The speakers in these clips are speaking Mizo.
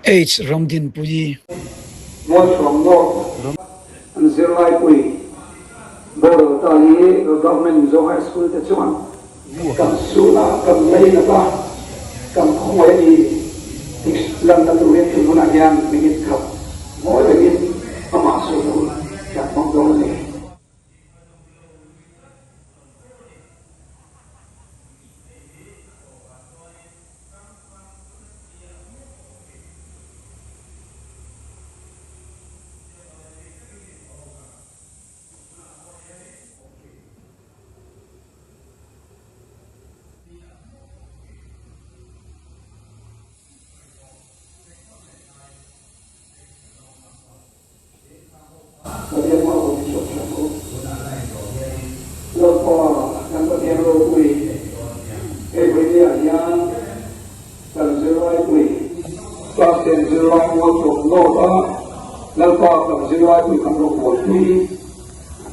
H Ramdinpuii. Mualchhuang North an zirlaipui boral ta hi Government Mizo High School te chuan kan sun a, kan ngainat a, kan khawngaih a ni tih lanna turin tun hunah hian minute khat ngawi rengin amah sun hun kan hmang dawn a ni. Pathian hma hun hi hriat thiam u. Lalpa kan Pathian ropui hei vawinia hian kan zirlaipui class ten zirlai mual chawm nawt a, Lalpa kan zirlaipui kan rawn buaipui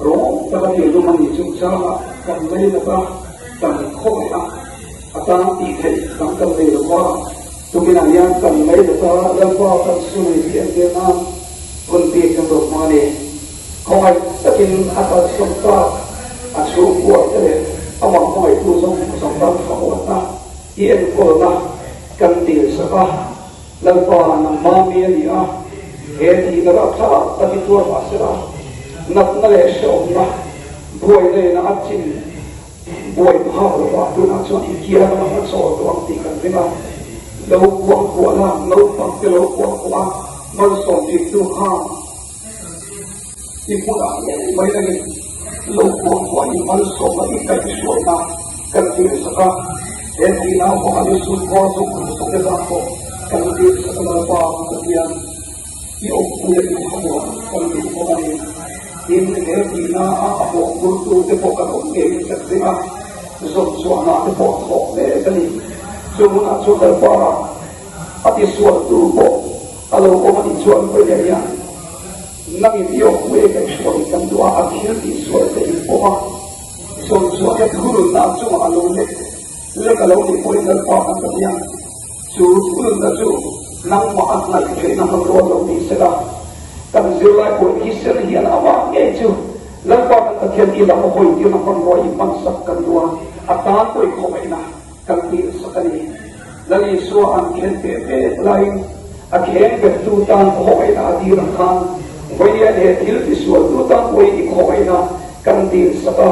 rawng taka thil dum a nih chungchanga kan ngainat a, kan khawngaih a, a tan tih theih dang kan nei lo va. Tukinah hian kan ngainat a, Lalpa kan sawi hi entir nan hun bik kan rawn hma a ni. Khawngaih takin a kalsawn tak a chhungkua te leh amah hmangaihtu zawng zawng tan thlamuanna i enkawlna kan dilsak a, Lalpa nangma mi a ni a, he thihna rapthlak tak i tuar mah sela, natna leh hrehawmna buaina ina a chin Buai phak lovah tunah chuan i kiang lam a chawl tawh ang tih kan ring a, lo kuah kuah la, naupang te lo kuah kuah a, malsawm thintu kha i hmunah ngei mai langin lo kuah kuah i malsawmna i kaihhruaina kan tirsak a, he thihna vanga i sumkhawr zuk sak te zan pawh kan tirsak a Lalpa Pathian. I awmpui a duh a maw kan duh bawk a ni. Tin, he tihna a a mawhphurtu te pawh kan awm ngeiin kan ring a, zawmchhuahna te pawh a thawk mek a ni. Chu hunah chuan Lalpa a tisualtu pawh a lo awm a nih chuan Vawiah hian nangin i awmpui a kaihhruai kan duh a, a thil tihsual te in pawm a, zawmchhuahna thurunna chungah a lo lek lek a lo nih pawhin Lalpa kan Pathian Chu thununna chu nangmah a hnaih theihna hmanrua lo ni sela, kan zirlai pawh thisen hian amah ngei chu Lalpa kan Pathian i lam hawi tirna hmanrua i hmansak kan duh a, a tan pawh i khawngaihna kan tirhsak a ni. Lal Isua an khen peh mek laiin a kheng bettu tan khawngaihna a dir ang khan vawiin he thil tisualtu tan pawhin i khawngaihna kan tirhsak a,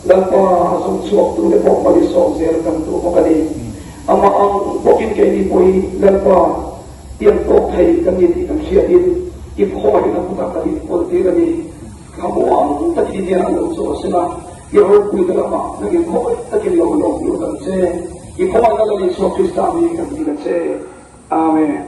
Lalpa zawng chhuaktute pawh mal i sawm zel kan duh bawk a ni. Amah ang bawkin keini pawhin Lalpa tiang tawk thei kan ni tih kan hriatin i khawngaihna kutah kan inpawltir a ni. Thlamuang takin hian a lo chaw a sela, i ropuina lamah nangin khawngaih takin lo lawm lut ang che. I khawngaihna Lal Isua Krista mi kan dil a che. Amen.